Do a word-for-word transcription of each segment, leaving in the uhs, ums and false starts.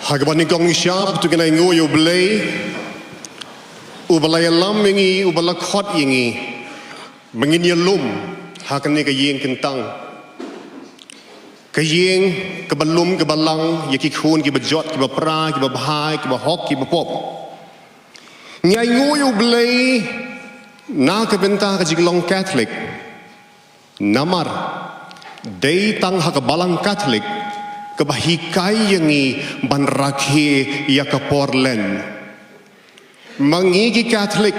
Ha kaba nyngkong nyngshap to ngin ainguh ïa U Blei, uba la ïalam ïa ngi, uba la khot ïa ngi ba ngin ïalum ha kane ka ïing kyntang, ka ïing kaba lum kaba lang ïa ki khun kiba jot, kiba pra, kiba bha, kiba hok, kiba pop. Ngi ainguh ïa U Blei na ka bynta ka jinglong Katholik. Namar dei tang ha ka Balang Katholik kaba hikai ïa ngi ban rakhe ïa ka por len. Ma ngi ki Katholik,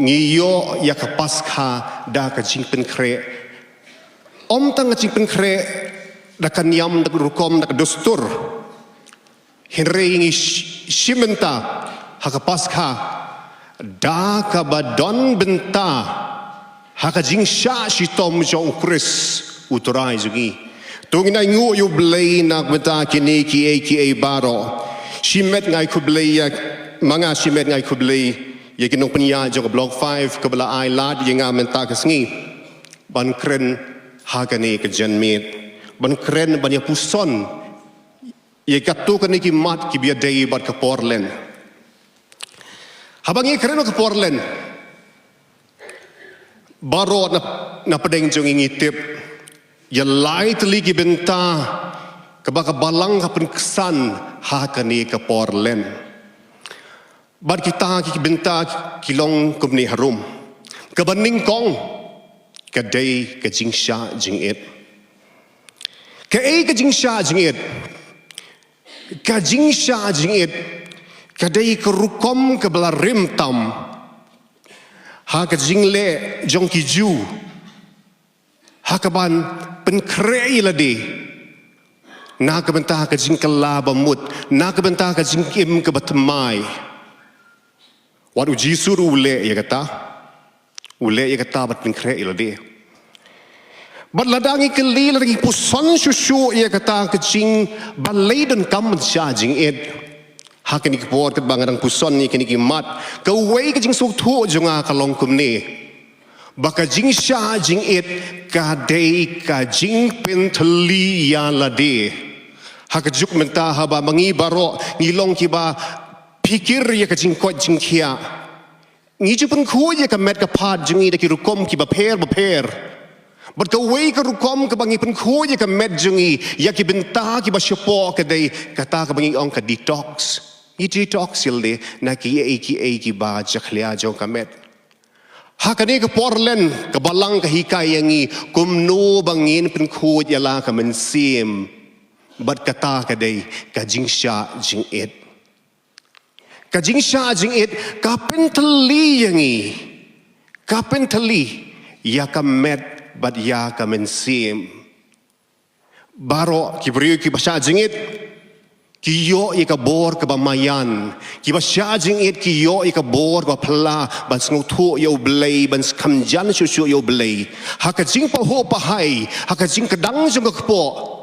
ngi ïoh ïa ka Paskha da ka jingpynkhreh. Ym tang ka jingpynkhreh da ka niam, da ka rukom, da ka dustur, hynrei ngi sh-, shim bynta ha ka Paskha da kaba don bynta ha ka jingshah shitom jong U Khrist U Trai jong ngi. To ngin ainguh ïa U Blei na ka bynta kine kiei kiei baroh. Shimet nga ai khublei ïa, ma nga shimet nga ai khublei ïa ki nongpynïaid jong ka Block five kaba la ai lad ïa nga mynta ka sngi ban kren ha kane ka janmiet, ban kren, ban ïa puson ïa katto katne ki mat kiba ïadei bad ka por len. Haba ngi kren ïa ka por len, baroh na, na pdeng jong ngi ngi tip ïa lai tylli ki bynta kaba ka Balang ka pynksan ha kane ka por len. Bad kita ki bynta ki long kumne harum. Kaba nyngkong ka dei ka jingshah jingit. Kaei ka jingshah jingit? Ka jingshah jingit ka dei ka rukom kaba la rim tam ha ka jingleh jong ki Jiw, ha kaban pynkhreh ïa lade na ka bynta ka jingkylla bamut, na ka bynta ka jingim kaba thymmai. Wat U Jisu ruh u leh ïa kata. U leh ïa kata bad pynkhreh ïa lade. Bad lada ngi kylli, lada ngi puson shuh shuh ïa kata ka jingbalei donkam ban shah jingit ha kine ki por, katba nga dang puson ïa kine ki mat, kawei ka jingsngewthuh jong nga ka long kumne, ba ka jingshah jingit ka dei ka jingpynthylli ïa lade. Ha ka juk mynta haba ma ngi baroh ngi long kiba phikir ïa ka jingkoit jingkhiah, ngi ju pynkhuid ïa ka met ka phad jong ngi da ki rukom kiba pher bapher. Bad kawei ka rukom kaba ngi pynkhuid ïa ka met jong ngi ïa ki bynta kiba shapoh ka dei kata kaba ngi ong ka detox. Ngi detox ïa lade na kiei kiei kiba jakhlia jong ka met. Ha kane ka por len ka Balang ka hikai ïa ngi kumno ba ngin pynkhuid ïa la ka mynsiem. Bad kata ka dei ka jingshah jingit. Ka jingshah jingit ka pynthylli ïa ngi, ka pynthylli ïa ka met bad ïa ka mynsiem. Baroh ki briew kiba shah jingit ki ïoh ïa ka bor kaba maïan. Kiba shah jingit ki ïoh ïa ka bor kaba phylla ban sngewthuh ïa U Blei, ban kham jan shuh shuh ïa U Blei. Ha ka jingpahuh pahai, ha ka jingkdang jong ka kpoh,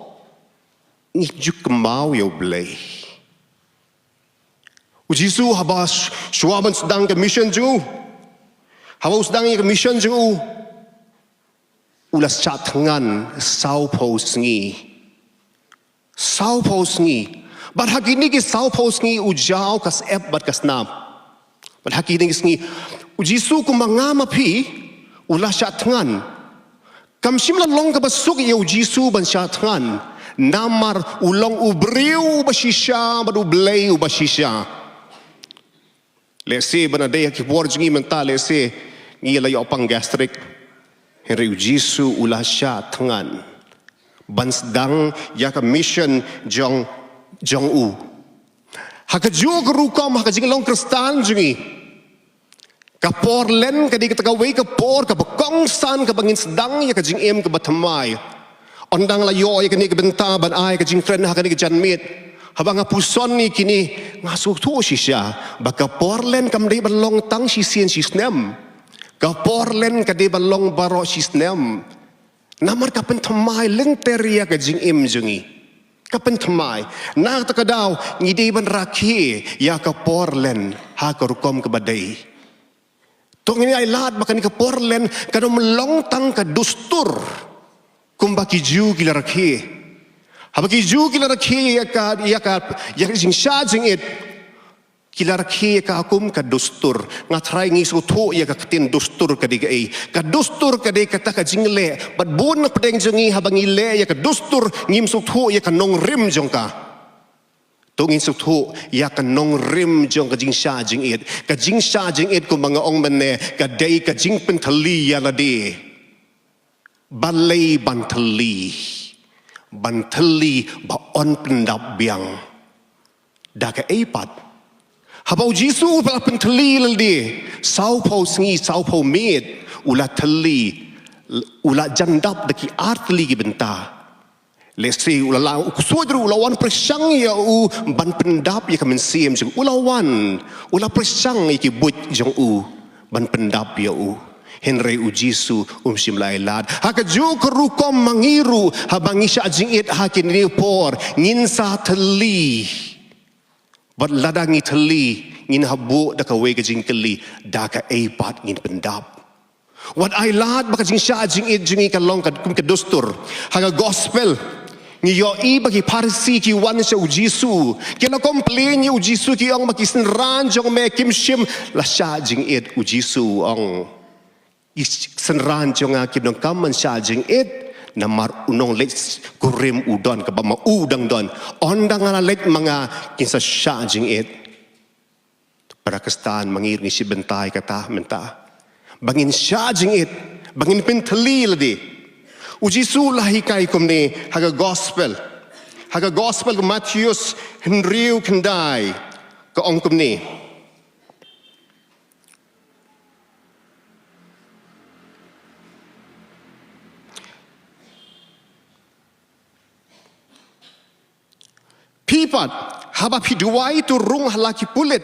ngi ju kynmaw ïa U Blei. U Jisu haba sh-, shuwa ban sdang ka mission jong u, haba u sdang ïa ka mission jong u, u la shah thngan sawphew sngi. Sawphew sngi. Bad ha kine ki sawphew sngi u jaw ka syep bad ka snam. Bad ha kine ki sngi U Jisu kumba nga ma phi u la shah thngan. Kam shym la long kaba suk ïa U Jisu ban shah thngan. Namar u long u briew uba shisha bad U Blei uba shisha. Lehse ban ïadei ha ki por jong ngi mynta lehse ngi la ïoh pang gastric. Hynrei U Jisu u la shah thngan ban sdang ïa ka mission jong, jong u. Ha kajuh ka rukom ha ka jinglong Khristan jong ngi, ka por len ka dei kata kawei ka por kaba kongsan kaba ngin sdang ïa ka jingim kaba thymmai. Ynda nga la ïoh ïa kane ka bynta ban ai ka jingkren ha kane ka janmiet, haba nga puson ïa kine nga sngewthuh shisha ba ka por len kam dei ban long tang shisien shisnem. Ka por len ka dei ban long baroh shisnem. Namar ka pynthymmai lynter ïa ka jingim jong ngi. Ka pynthymmai. Na kata ka daw ngi dei ban rakhe ïa ka por len ha ka rukom kaba dei. To ngin ai lad ba kane ka por len kan ym long tang ka dustur kumba ki Jiw ki la rakhe. Haba ki Jiw ki la rakhe ïa ka, ïa ka, ïa ka jingshah jingit, ki la rakhe ïa ka kum ka dustur. Nga trai ngi sngewthuh ïa ka ktien dustur ka dei kaei. Ka dustur ka dei kata ka jingleh. Bad bun na pdeng jong ngi haba ngi leh ïa ka dustur ngim sngewthuh ïa ka nongrim jong ka. To ngin sngewthuh ïa ka nongrim jong ka jingshah jingit. Ka jingshah jingit kumba nga ong mynne ka dei ka jingpynthylli ïa lade. Balei ban thylli? Ban thylli ba yn pyndap biang. Da kaei pat? Haba u Jisu u la pynthylli ïa lade, sawphew sngi, sawphew miet, u la thylli, u la jan dap da ki artylli ki bynta. Lehse u la, la, u ksuid ruh u la wan pyrshang ïa u ban pyndap ïa ka mynsiem jong u, u la wan, u la pyrshang ïa ki buit jong u ban pyndap ïa u. Hynrei u Jisu um shym la ai lad. Ha kajuh ka rukom ma ngi ruh, haba ngi shah jingit ha kine ki por, ngin sa thylli. Bad lada ngi thylli, ngin hap buh da kawei ka jingkylli, da kaei pat ngin pyndap? Wat ai lad ba ka jingshah jingit jong ngi ka long ka, kum ka dustur. Ha ka gospel, ngi ïohi ba ki Pharisi ki wan sha u Jisu. Ki la complain ïa u Jisu, ki ong ba ki synran jong me kim shym la shah jingit. U Jisu u ong, ki synran jong nga kim donkam ban shah jingit, namar u nongleit kurim u don kaba ma u dang don. Ynda nga la leit ma nga, kin sa shah jingit. Para Khristan, ma ngi ruh ngi shu bynta ïa kata mynta. Ba ngin shah jingit, ba ngin pynthylli lade. U Jisu u la hikai kumne ha ka gospel. Ha ka gospel ka Mathaios hynriew khyndai, ka ong kumne. Phi pat, haba phi duwai, to rung ha la ki pulit.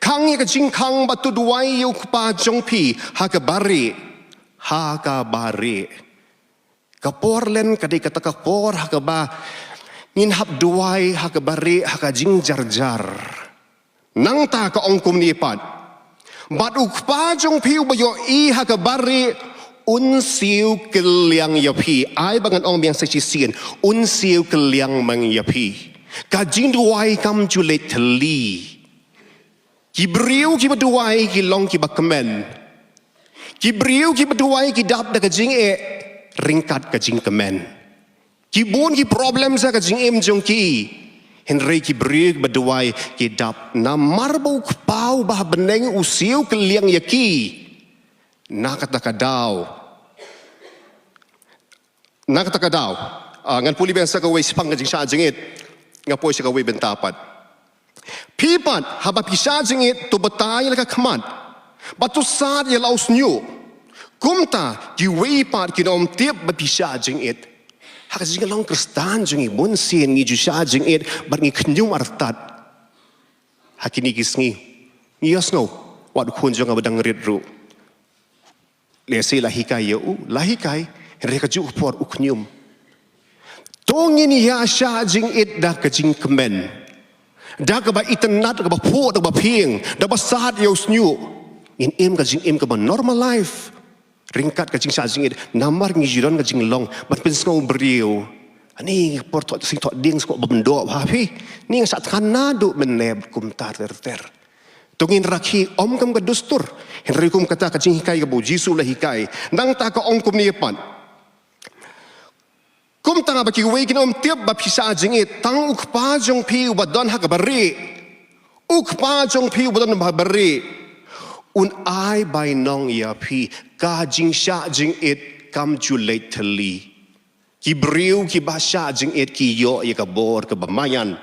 Khang ïa ka jingkhang bad to duwai ïa u Kpa jong phi ha kaba rieh, ha kaba rieh. Ka por len ka dei kata ka por ha kaba ngin hap duwai ha kaba rieh, ha ka jingjarjar. Nangta ka ong kumne pat. Bad u Kpa jong phi uba ïohi ha kaba rieh un siew kylliang ïa phi. Ai ba ngan ong biang sa shisien, un siew kylliang mang ïa phi. Ka jingduwai kam ju leit thylli. Ki briew kiba duwai ki long kiba kmen. Ki briew kiba duwai ki dap da ka jingeh ryngkat ka jingkmen. Ki bun ki problem sha ka jingim jong ki. Hynrei ki briew ba duwai ki dap namar ba u Kpa uba ha bneng u siew kylliang ïa ki. Na kata ka daw. Na kata ka daw. Ah, ngan pule biang sa kawei shaphang ka jingshah jingit. Nga poi sha kawei bynta pat. Phi pat, haba phi shah jingit, to batai ïa la ka khmat. Bad to sad ïa la u shñiuh. Kumta, kiwei pat kin ym tip ba phi shah jingit. Ha ka jinglong Khristan jong ngi, bun sien ngi ju shah jingit bad ngi khñium artat. Ha kine ki sngi, ngi ïohsngew, wat u khun jong nga ba dang rit ruh. Lehse la hikai ïa u, la hikai, hynrei ha kajuh ka por u khñium. To ngin ïa shah jingit da ka jingkmen. Da kaba itynnad, kaba phuh, da kaba phieng, da kaba sad ïa u shñiuh. Ngin im ka jingim kaba normal life. Ryngkat ka jingshah jingit, namar ngi ju don ka jinglong ban pynsngew briew. Ani por thoh sing thoh dieng sngewbha ban doh ha phi. Ni nga shah thngan naduh mynne kumta ter ter. To ngin rakhe ym kum ka dustur. Hynrei kum kata ka jinghikai kaba u Jisu u la hikai. Nangta ka ong kumne pat. Kumta ba kiwei kin ym tip ba phi shah jingit, tang u Kpa jong phi uba don ha kaba rieh. U Kpa jong phi uba don ha kaba rieh un ai bainong ïa phi. Ka jingshah jingit kam ju leit thylli. Ki briew kiba shah jingit ki ïoh ïa ka bor kaba maïan.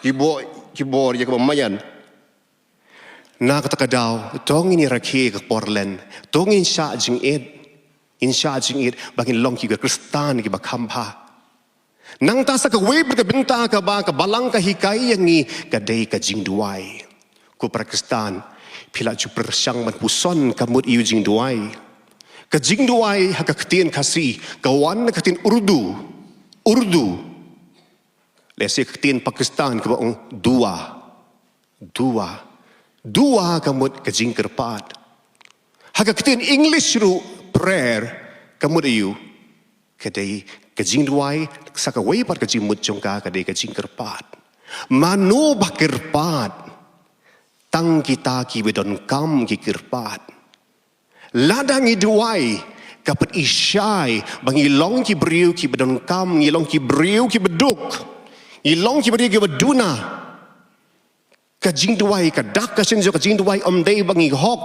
Ki bor, ki bor ïa kaba maïan. Na kata ka daw, to ngin ïa rakhe ka por len, to ngin shah jingit, ngin shah jingit, ba ngin long ki Khristan kiba kham bha. Nangta sa kawei pat ka bynta kaba, ka Balang ka hikai ïa ngi, ka dei ka jingduwai. Ko para Khristan, phi la ju pyrshang ban puson ka mut ïa u jingduwai. Ka jingduwai ha ka ktien Khasi, ka wan na ka ktien Urdu. Urdu. Lehse ka ktien Pakistan kaba ong dua. Dua. Dua ka mut ka jingkyrpad. Ha ka ktien English ruh prayer ka mut aïu? Ka dei Ka jingduwai, sa kawei pat ka jingmut jong ka ka dei ka jingkyrpad. Mano ba kyrpad? Tang kita kiba donkam ki kyrpad. Lada ngi duwai, ka pyni shai ba ngi long ki briew kiba donkam, ngi long ki briew kiba duk, ngi long ki briew kiba duna. Ka jingduwai, ka dak ka shin jong ka jingduwai ym dei ba ngi hok.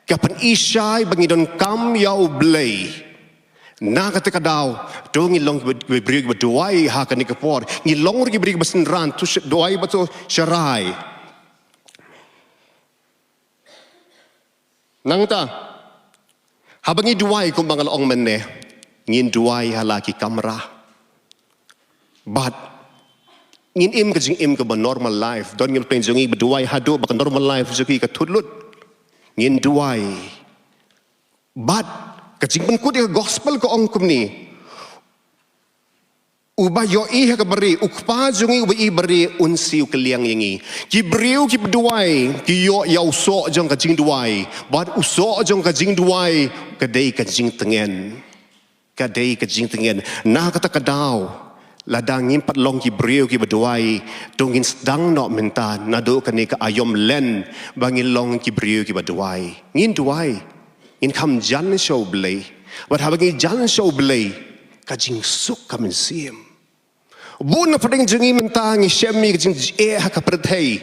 Ka pyni shai ba ngi donkam ïa U Blei. Na kata ka daw, to ngin long ki briew kiba duwai ha kane ka por. Ngin long ruh ki briew kiba synran, to sha-, duwai bad to sharai. Nangta, haba ngi duwai kumba nga la ong mynne, ngin duwai ha la ki kamra. Bad ngin im ka jingim kaba normal life. Don ngim pynjong ngi ba duwai haduh ba ka normal life jong ngi ka thut lut. Ngin duwai. Bad ka jingpynkut ïa ka gospel ka ong kumne. Uba ïohi ha ka bari, U Kpa jong ngi uba i bari un siew kylliang ïa ngi. Ki briew kiba duwai ki ïoh ïa u soh jong ka jingduwai. Bad u soh jong ka jingduwai ka dei ka jingtngen. Ka dei ka jingtngen. Na kata ka daw, lada ngim pat long ki briew kiba duwai, to ngin sdang noh mynta naduh kane ka aïom len ba ngin long ki briew kiba duwai. Ngin duwai. Ngin kham jan sha U Blei. Bad haba ngi jan sha U Blei, ka jingsuk ka mynsiem. Bun na pdeng jong ngi mynta ngi shem ïa ka jingeh ha ka pyrthei.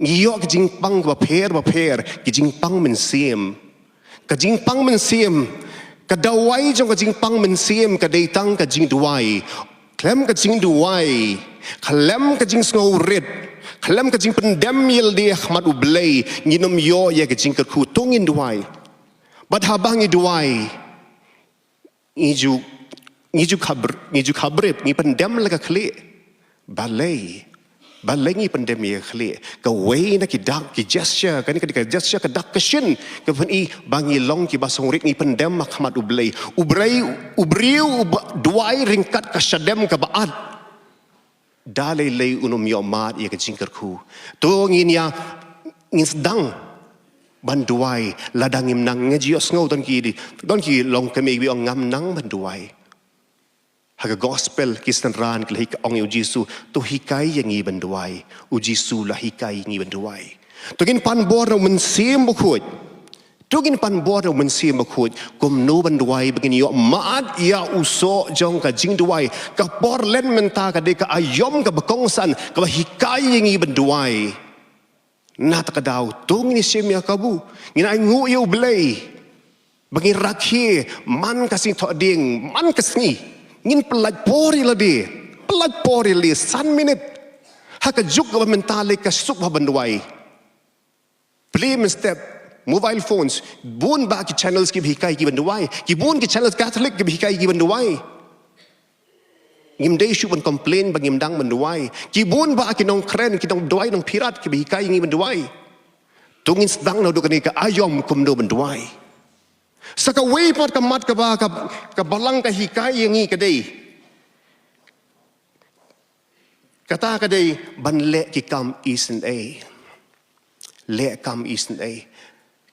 Ngi ïoh ka jingpang bapher bapher, ka jingpang mynsiem. Ka jingpang mynsiem, ka dawai jong ka jingpang mynsiem ka dei tang ka jingduwai. Khlem ka jingduwai, khlem ka jingsngewrit, khlem ka jingpyndem ïa lade ha khmat U Blei, ngin ym ïoh ïa ka jingkyrkhu. To ngin duwai. Bad haba ngi duwai, ngi ju, ngi ju khabr-, ngi ju khabrip, ngi pyndem la ka khlieh. Balei? Balei ngi pyndem ïa ka khlieh? Kawei na ki dak, ki gesture, kane ka, ka gesture ka dak ka shin, ka pyni ba ngi long kiba sngewrit, ngi pyndem ha khmat U Blei. U briew, u briew uba duwai ryngkat ka shadem kaba at, da lei lei un ym ïoh mad ïa ka jingkyrkhu. To ngin ïa, ngin sdang ban duwai lada ngim nang. Nga ju ïohsngew don ki, don ki longkmie kiba ong ngam nang ban duwai. Ha ka gospel ki synran ki la hi ka ong ïa U Jisu, to hikai ïa ngi ban duwai. U Jisu la hikai ïa ngi ban duwai. To ngin pan bor na U Mynsiem Bakhuid. To ngin pan bor na U Mynsiem Bakhuid kumno ban duwai ba ngin ïoh mad ïa u soh jong ka jingduwai. Ka por Lent mynta ka dei ka aïom kaba kongsan kaba hikai ïa ngi ban duwai. Na kata ka daw to ngin ïa shim ïa kabu, ngin ainguh ïa U Blei ba ngin rakhe man ka sngi thohdieng, man ka sngi. Ngin pyllait por ïa lade, pyllait por ïa lade san minit. Ha ka juk kaba mynta lei ka suk bha ban duwai. Plie mynstep, mobile phones, bun bah ki channels kiba hikai ki ban duwai. Ki bun ki channels Catholic kiba hikai ki ban duwai. Ngim dei shuh ban complain ba ngim dang ban duwai. Ki bun bah ki nongkren, ki nongduwai nongpyrkhat kiba hikai ngi ban duwai. To ngin sdang naduh kane ka aïom kumno ban duwai. Sa kawei pat ka mat kaba ka, ka Balang ka hikai ïa ngi ka dei. Kata ka dei ban leh ki kam isynei. Leh kam isynei.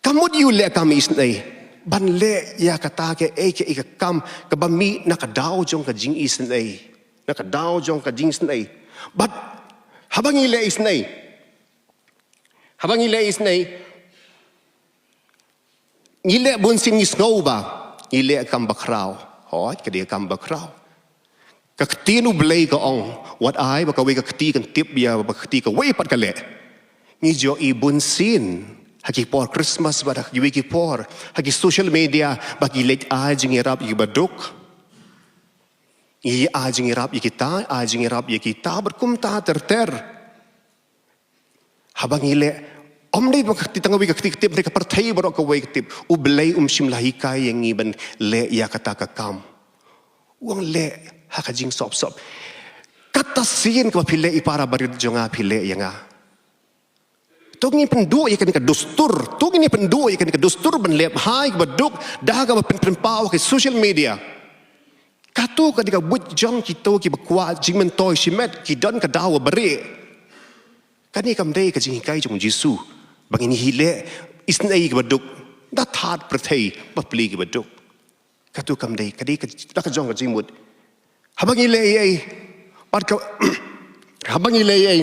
Ka mut ïa u leh kam isynei, ban leh ïa kata kaei kaei ka kam kaba mih na ka daw jong ka jingisynei. Na ka daw jong ka jingisynei. Bad haba ngi leh isynei, haba ngi leh isynei, ngi leh bunsien ngi sngew ba ngi leh kam bakhraw. Hooid, ka dei kam bakhraw. Ka ktien U Blei ka ong, wat ai ba kawei ka kti kan tip ïa ba ka kti kawei pat ka leh. Ngi ju ïohi bunsien ha ki por Christmas bad ha kiwei ki por ha ki social media ba ki leit ai jingïarap ïa ki baduk. Ngi ai jingïarap ïa kita, ai jingïarap ïa kita bad kumta ter ter. Haba ngi leh, ym dei ba ka kti tang kawei ka kti ka tip, dei ka pyrthei baroh kawei ka tip. U Blei um shym la hikai ïa ngi ban leh ïa kata ka kam. U ong leh ha ka jingsop sop. Kata sien kaba phi leh i para barit jong nga phi leh ïa nga. To ngin pynduh ïa kane ka dustur, to ngin pynduh ïa kane ka dustur ban leh bha ïa ki baduk da kaba pynpaw ha ki social media. Kato ka dei ka buit jong kito kiba kwah jingmyntoi shimet, ki don ka daw ba bri. Kane kam dei ka jinghikai jong U Jisu ba ngin leh isynei ïa ki baduk, da thad pyrthei ba plie ki baduk. Kato kam dei, ka dei ka, da ka jong ka jingmut. Haba ngi leh ei ei, bad ka, haba ngi leh ei ei,